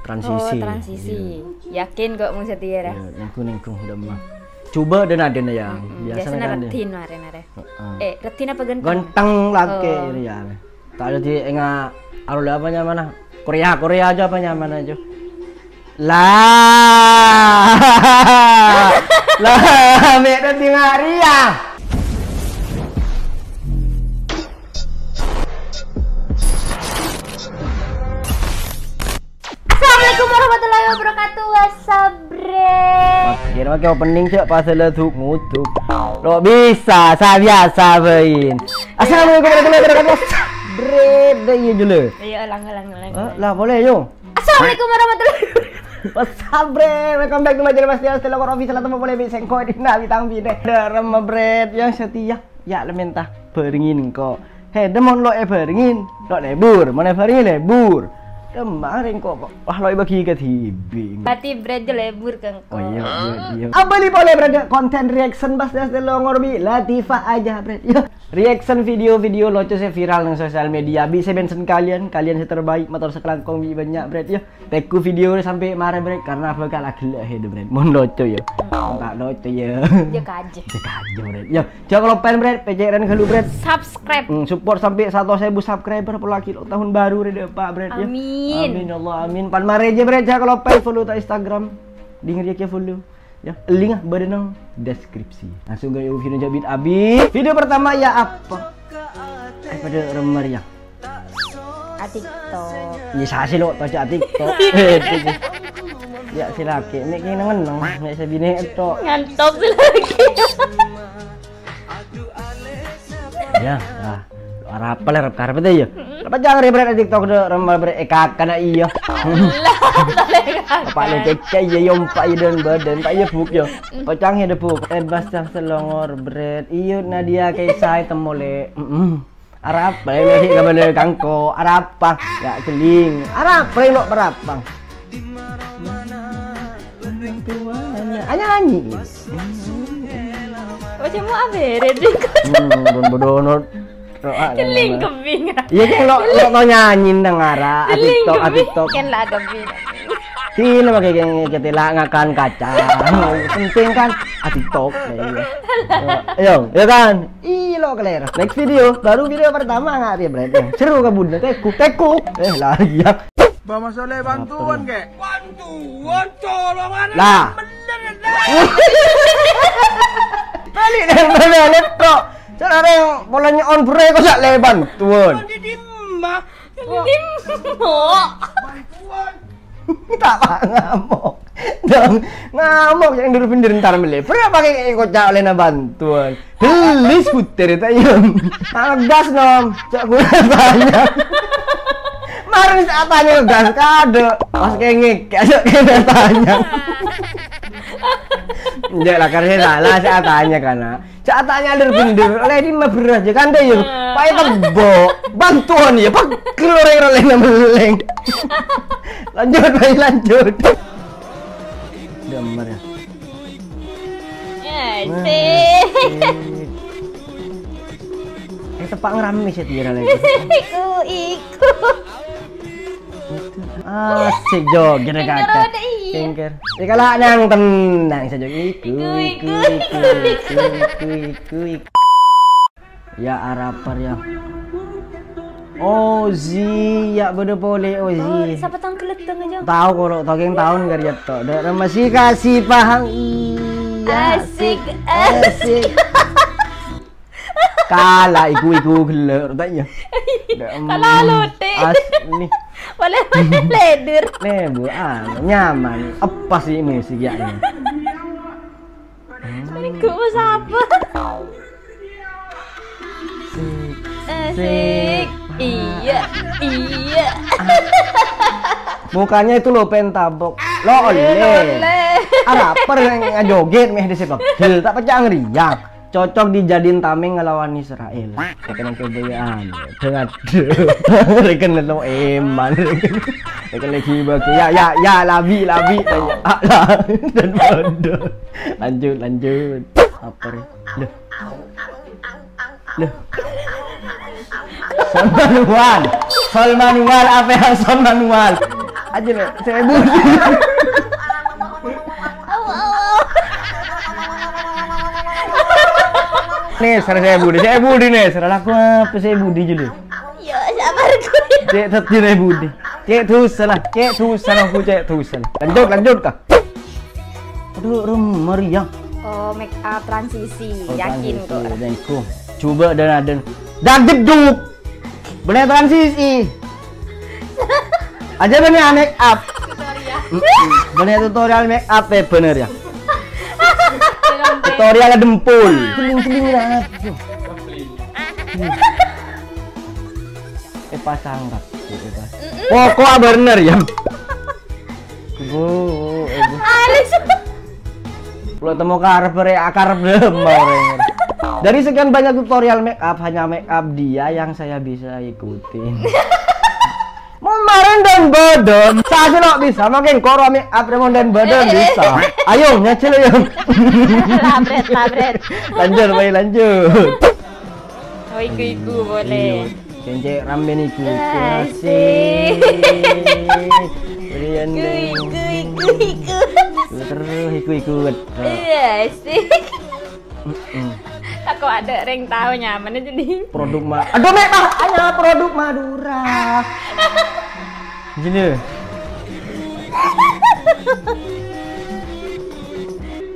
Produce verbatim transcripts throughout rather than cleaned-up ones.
Transisi. Oh, transisi. Iya. Yakin kok mung satèya, ra? Iya, nènggu-nènggu, udah mah. Coba dan ada ya. Mm-mm. Biasa biasanya kan ada. Reddin mare-mare. Heeh. Eh, Reddin apa ganteng? Ganteng lagi. Oh. Ini ya. Tak ada di enggak, aro apa namanya? Korea, Korea aja apa namanya aja? Lah. Lah, me' Reddin ngari ya. Assalamualaikum warahmatullahi wabarakatuh. What's up, Bre? Kira pakai opening, Cak, pas lè duk nguduk. Lo bisa, saya biasa, Bain. Assalamualaikum warahmatullahi wabarakatuh. Bre, deh, iya, jule. Iya, ulang, ulang, ulang, eh, ulang. Lah, boleh, yo. Assalamualaikum warahmatullahi wabarakatuh. What's up, Bre? Welcome back to my channel, Mas Tias. Telah korofi, salah temu boleh, bi, sengko, di nabi, tangbi, deh. Ada remah, Bre, yang setia. Ya, le menta bhârengngin engko'. He, dâ' mon lo' èbhârengngin, lo' lebur. Mon èbhârengngin, lebur. Dâ' marè engko' kok. Wah, lo' èbâgi kadhibi'. Berarti Brad lebur ka engko'. Oh, iya, iya, iya. Abâli polè, Brad, konten reaction pas das longor bi Latifah aja, Brad. Yo, reaction video-video loco sè viral neng sosial media. Bi sè mention kalian, kalian sè terbaik, mator sakalangkong bi bânnya', Brad, yo. Tèngghu video sampè' marè, Brad, karena bhâkal aghellâ' hèdâ, Brad. Mon loco, ya. Mon ta' loco, ya. Ya, kaja. Ya, kaja, Brad. Ya, jhâ' kaloppaè, Brad. Pècèran ghâllu, Brad. Subscribe. Hmm, support sampè' satos èbu subscriber, apalagi lo' tahun baru rè dâpa', Brad, ya. Amin. Amin, ya Allah, amin. Pan marè jâ, Brad, jhâ' kaloppaè follow ta' Instagram. Dingèr ya, follow. Ya, link-a bâdâ neng deskripsi. Langsung ka video jâ' bit abit. Video pertama ya apa? Eh, padâ remmer ya. A TikTok. Iya, sasè lo' tao jâ' a TikTok. Ya, sè lakè'. Mè' kèng neng-enneng, mè' sè binè' ètto'. Ngantok sè lakè'. Ya, ah. Arapa lè rep karep tè, ya? Apa jhâ' rè, Brad, a TikTok dâ', remmer, Brad, eh, kakana iya. Apa lo' kèkè, iya, yom, pa' iya, dan badan, pa' iya, buk, ya. Pocang ya, deh, buk. Eh, bas, cang selongor, Brad. Iyo, Nadia, kayak saya temu, le. Mm-mm. Arapa, eh, masih ka bâlâ kangko. Arapa? Ya, keling. Arapa, eh, lo' berapa? Anya nyanyi. Ojo mau abere, Dik. Hmm, bodoh, bodoh, not. Keling kembing. Iya, kan lo', lo' tao nyanyi neng ara, a TikTok, a TikTok. Kan lah kembing. Sini pakai geng ketela ngakan kacang. Penting kan, a TikTok. Iya. Ayo, ya kan? Ih, lo' kalèro. Next video, baru video pertama nggak dia, Brad? Seru kabun, tèngghu, tèngghu. Eh, lari ya. Bang Mas Soleh, bantuan, kek? Bantuan, tolongan. Lah. Bener, dah. Balik dari mana, Leto? Cara yang polanya on break, kok sak le bantuan? Di dimma. Di dimma. Bantuan. Tak apa, ngamuk. Dong, ngamuk yang dulu pindir entar mele. Pernah pakai kocak oleh na bantuan. Beli skuter itu, iya. Ngegas, nom. Cak gue banyak. Kemarin saat tanya ngegas, kado. Pas kengek, kayak kena tanya. Enggak lah, karena salah, saya tanya, karena. Cak tanya der-bender, oleh di mah beras ya, kan, deh, ya. Pakai tembok, bantuan ya, pegel orang-orang lain meleng. Lanjut, baik, lanjut. Gambar ya. Asik. Eh, tepak ngerame sih, Tira, lagi. Iku, iku. Asik, joget, kengker, kakak. Roda, iya. Kengker. Ya, kalau nang tenang saja. Iku, iku, iku, iku, iku, iku, iku. Ya, arapar, ya. Ozi, ya, bâdâ polè, Ozi. Oh, sapa tang geleteng aja? Tahu kalau togeng tahun kari ya, tok. Dek, masih kasih paham. Iya, asik, asik, asik. Kala iku-iku gellâ', ta' iyâ? Kala lote. Asli. Boleh, boleh ledur. Nih, Bu, ah, nyaman. Apa sih musik ya ini? Ini gua sapa? Asik. Iya, iya. Mukanya itu lo pengen tabok. Lo oleh. Oleh. Arapar yang ngajoget meh di sepak. Gil, tak pecah ngeriang. Cocok dijadiin tameng ngelawan Israel. Kena kebayaan. Dengan reken lo eman. Reken lagi bagi. Ya, ya, ya, labi, labi. Ah, lah. Dan bodoh. Lanjut, lanjut. Apa nih? Loh. Loh. Sol manual. Sol manual, apa yang sol manual? Aja, Nek. Sè budi. Nih, sara sè budi. Sè budi, nih. Sara laku apa sè budi, julu? Yo, sabar gue. Cek tadi sè budi. Cek dosa lah. Cek dosa lah, aku cek dosa lah. Lanjut, lanjut, Kak. Aduh, rum meriah. Oh, make up transisi. Oh, yakin transisi, kok. Dengku. Coba dan ada. Dah geduk. Bânnè transisi. Aja bânnè make up. Tutorial. Mm-mm. Bânnè tutorial make up, eh, bener ya. Tutorial dempul. Celing-celing banget. Eh, pasang, Kak. Eh, pas. Mm-mm. Pokoknya bener ya. Bu, eh, bu. Halus. Lo temu karep, re, akarep dem, orèng. Dari sekian banyak tutorial make up, hanya make up dia yang saya bisa ikutin. Mon marèn dan badan, saya lo bisa, makin koro make up mon dan badan bisa. Ayo, nyacil ya. Labret, labret. Lanjut, baik, lanjut. Oh, iku-iku boleh. Iya. Cèncè' rambè niku. Asik. Asik. Berian iku, deh. Iku, iku, iku. Terus iku-iku. Iya, asik. Mm-mm. Tako ada rèng tao nyaman aja nih. Produk ma-, aduh, Mek, ah, hanya produk Madura. Gini.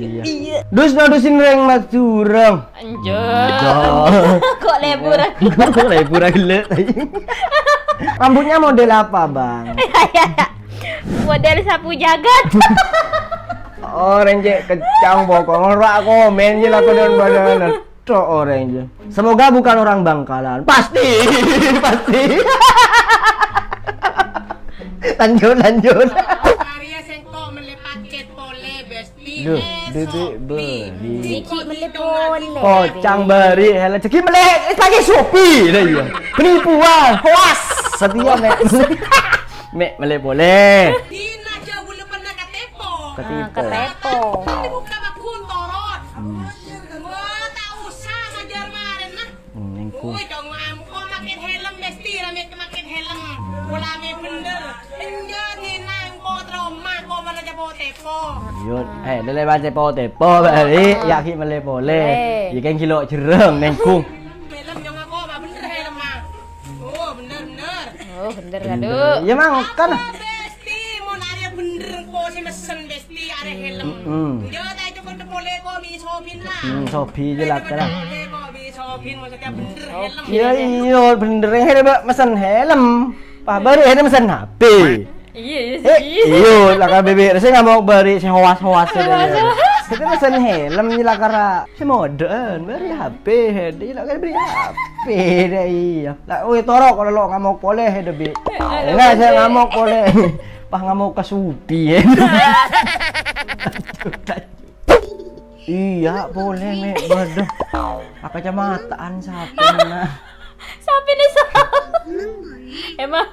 Iya. Iya. Dus nodusin rèng Madura. Enjâ'. Enjâ'. Kok lebur? Kok lebur gellâ'? Rambutnya model apa, Bang? Model sapu jagat. Orèng cè' kencang pokok. Ngorok komen jâ' laku dan badan. Tok orèng jâ'. Semoga bukan orang Bangkalan. Pasti. Pasti. Lanjut, lanjut. Karya sèngko' mellè paket polè, Bes. Duh, bebek beri. Iki mellè polè. Kocang beri, hela jagi mellè lagi Shopee, lah iya. Penipuan, hoax. Setia, Mek. Mek, mellè polè. Dina jauh lebih pernah katepo. Katepo. Ah, katepo. Tapi buka bakun torot. Hmm. Wah, tak usah ngajar maren, nah. Hmm, engko. Woi, dong, ngamuk. Kok makin helm, Besti, rame makin helm. Pola me bener. Enjâ' ni nang potro ma' kok malah japo tepo. Yo, eh, lele baca po tepo balik, ya ki mellè polè. Eh. Ya kan kilo jereng nengkung. Helm nyong aku apa bener helm, Mang? Oh, bener, bener. Oh, bener, bener. Aduh. Ya, Mang, kan. Apa, Besti, mon arè bener kok sing mesen, Besti, arè helm. Mm-mm. Yo, tak cocok polè kok, mi Sobin lah. Hmm, Sobi aja lah, kan. Polè kok, mi Sobin, maksudnya bener helm. Iya, iya, bener. Yang helm, Pak, mesen helm. Pak, baru helm mesen H P. Iya, iya, eh, iya. Iya, lah, kan, bebek. Saya nggak mau beri, saya hoas-hoas aja, ya. Hoas-hoas. Kita mesen helm, ini lah, karena saya modern, beri H P, head, ini lah, kan, beri H P, deh, iya. Lah, wih, toro, kalau lo nggak mau polè, head, bi. Aduh, enggak, saya nggak mau polè. Pas ngamuk ka Supi, ya. Iya, polè, Mek. Waduh. Kacamataan sapè, nah. Sapè nih, Sop? Emang.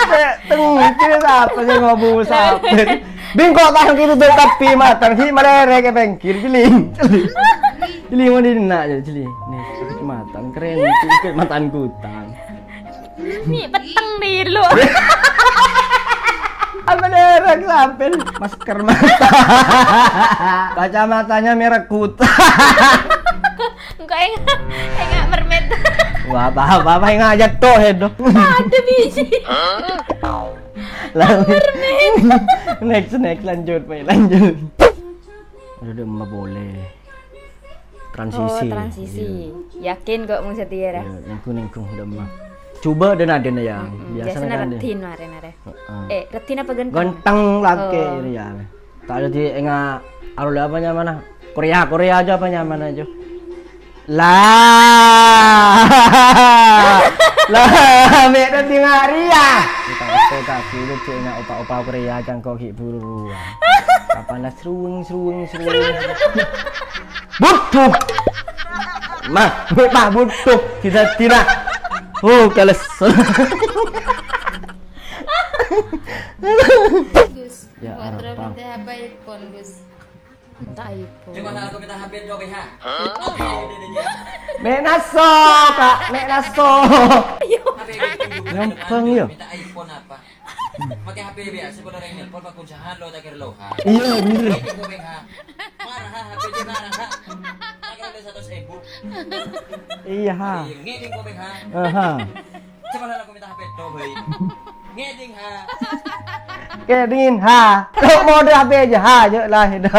Nek, tengok, ini sapè sih ngomong sapè? Bingkok tahan gitu, tuh, tapi matan. Sih, malah rek ke pengkir, celing. Celing. Celing, mau di nak aja, celing. Nih, kacamataan keren, kacamataan kutang. Ni peteng nih lu. Apa deh, rek sampel? Masker mata. Kacamatanya merek kuta. Enggak, enggak, enggak mermaid. Wah, apa, apa, apa, enggak aja tuh, itu. Ada biji. Lalu. Mermaid. Next, next, lanjut, Pak, lanjut. Udah, udah, Mbak, boleh. Transisi. Oh, transisi. Iya. Yakin kok mung setia, ya? Iya, nengku, nengku, udah mah. Coba dan ada nih, ya. Mm-mm. Biasa biasanya kan, retin, mare, mare. Heeh. Eh, retin apa ganteng? Ganteng lagi, oh, ini ya. Tak ada di enga arul apa nyaman, ah? Korea, Korea aja apa nyaman aja. Lah. Lah, mek retin Maria. Kita itu kasih itu cek enga opa-opa Korea cangkok hibur. Kapan Sruweng, sruweng, sruweng. Butuh. Mah, mah butuh. Tidak, tidak. Oh, kales. Gus, ya, buat Arab, Robin Bang. Teh apa iPhone, Gus? Minta iPhone. Coba kalau aku minta H P dong, ya. Mek naso, Kak, mek naso. Ayo. Gampang, ya. Minta iPhone apa? Make H P biasa, padha reng nelpon, pakon jahan lo, tak kira lo, ha. Iya, bener. Ngeding kopeng, ha. Marah, ha, H P aja marah, ha. Tak kira lo seratus ribu. Iya, ha. Iya, ngeding kopeng, ha. Aha. Coba lah, aku minta H P do, boy. Ngeding, ha. Ngeding, ha. Lo mau ada H P aja, ha, yuk lah, itu.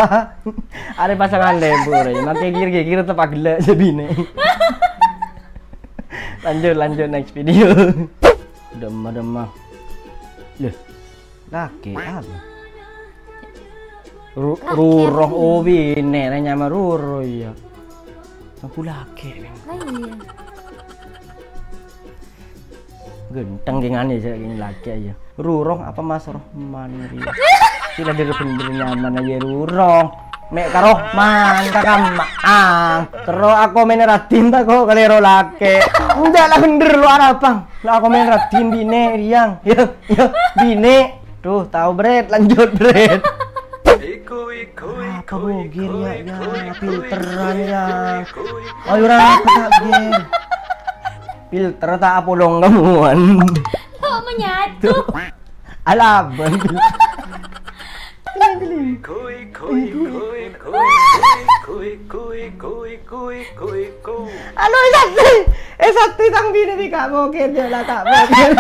Ada pasangan lembur, ya. Make gigir-gigir tetep agel, sebine. Lanjut, lanjut, next video. Demma, demma. Loh, laki apa? Ru-, Laki Ruro, apa? Oh, bine, rè nyama Ruro, iya. Aku laki, Bang. Lah, iya. Ganteng, gengane, saya gini laki aja. Rurong apa Mas Rohman, iya? Sila bener-bener nyaman aja, Rurong. Mek ka Rohman, ka Kamaang. Terus aku main Radin tak kok kalero lake. Enggak lah, bener lo arabang. Lah aku main Radin bine, Riang. Ya, ya, bine. Duh, tahu, Bret. Lanjut, Bret. Apa bogir, ya, ya, filteran, ya. Ayo, orang apa, Bogir? Filter tak apa dong kamuan? Kok menyatu? Alaban. Halo, eh, Sakti. Eh, Sakti, tang bine di Kak Bogir, ya lah, Kak Bogir.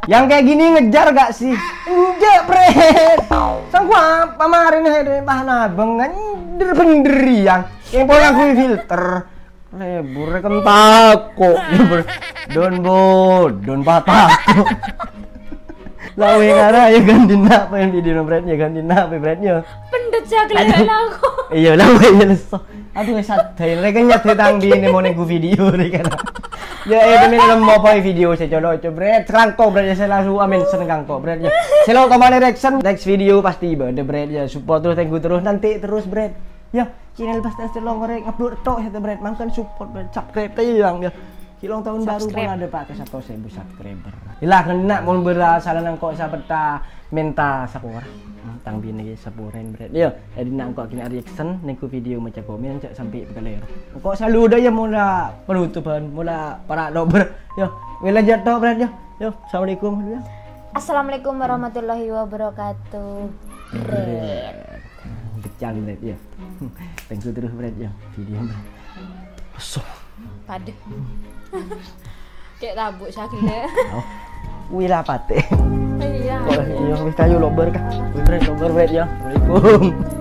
Yang kayak gini ngejar gak sih? Enggak, Bret. Sang gua kemarin hari pahala bang, kan bener-bener yang, yang pola gue filter. Lebur kan tako. Lebur. Don bo, don patah. Lawe ngara ya ganti nak, pengen video, Bret, ya ganti nak, Bret, ya. Pendut jagle aku. Iya, lawe ya leso. Aduh, sadai, mereka nyadai tang bine mau nenggu video, mereka. Ya, eh, temen lem mau video saya colo, Bret, serangko, Bret, ya, saya langsung amin, seneng kangko, Bret, ya. Selo kemana reaction, next video pasti ada, Bret, ya, support terus, thank you terus, nanti terus, Bret. Ya, channel pasti hasil long korek, upload tok, ya, Bret, mangkan support, Bret, subscribe, tayang, ya. Ki long tahun baru Subscribe. Pun ada pakai satu ribu subscriber. Ilah, kena, mau berasal nangko, siapa ta, minta sapora. Hmm, tang bine ki saporen, Bret. Yo, jadi nak engko' kene reaction, nengku video maca komen, cak sampai pegalero. Engko' saluda ya mula penutupan, mula para dober. Yo, wela jatuh, Bret, yo. Yo, assalamualaikum, yo. Assalamualaikum warahmatullahi wabarakatuh. Bret. Pecah, Bret, yo. Thank you terus, Bret, yo. Video, Bret. Asoh. Padha. Kayak tabuk sakit. Oh. Wila pate. Iya. Kok iya wis kayu lober kah? Wis, Bret, lober, Bret, ya. Assalamualaikum.